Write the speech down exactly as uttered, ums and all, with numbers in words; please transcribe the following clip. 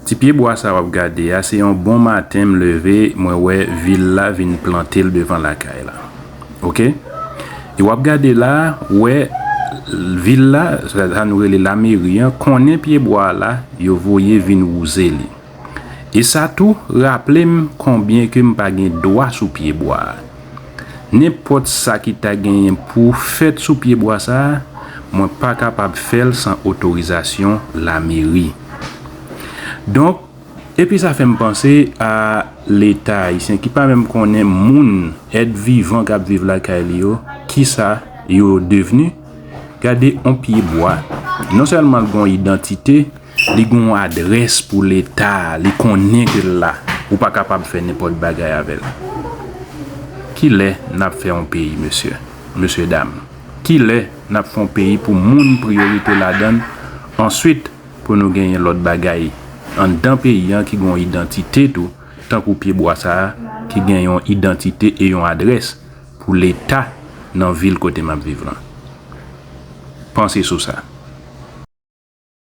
Ti pye bwa sa w ap gade a, se yon bon maten m leve, mwen wè vil la vin plante l devan lakay la. Oke? E w ap gade la, wè vil la, sa nou rele lameri an, konnen pye bwa la, yo voye vin wouze li. E sa tou raple m konbyen ke m pa gen dwa sou pye bwa a. Nenpòt sa ki ta genyen pou fèt sou pye bwa sa a, mwen pa kapab fè l san otorizasyon lameri. Donk, epi sa fè m panse a Leta ayisyen ki pa menm konnen moun, èt vivan k ap viv lakay li yo, kisa yo devni. Gade yon pye bwa. Non sèlman l gen yon idantite, li gen yon adrès pou Leta, li konnen ke l la. Ou pa kapab fè nenpòt bagay avè l. Kilè n ap fè yon peyi, mesye, mesye dam? Kilè n ap fè yon peyi pou moun priyorite ladan l? Answit, pou nou genyen lòt bagay anndan peyi an ki gen yon idantite tou, tankou pye bwa sa a, ki gen yon idantite e yon adrès pou Leta nan vil kote m ap viv lan. Panse sou sa.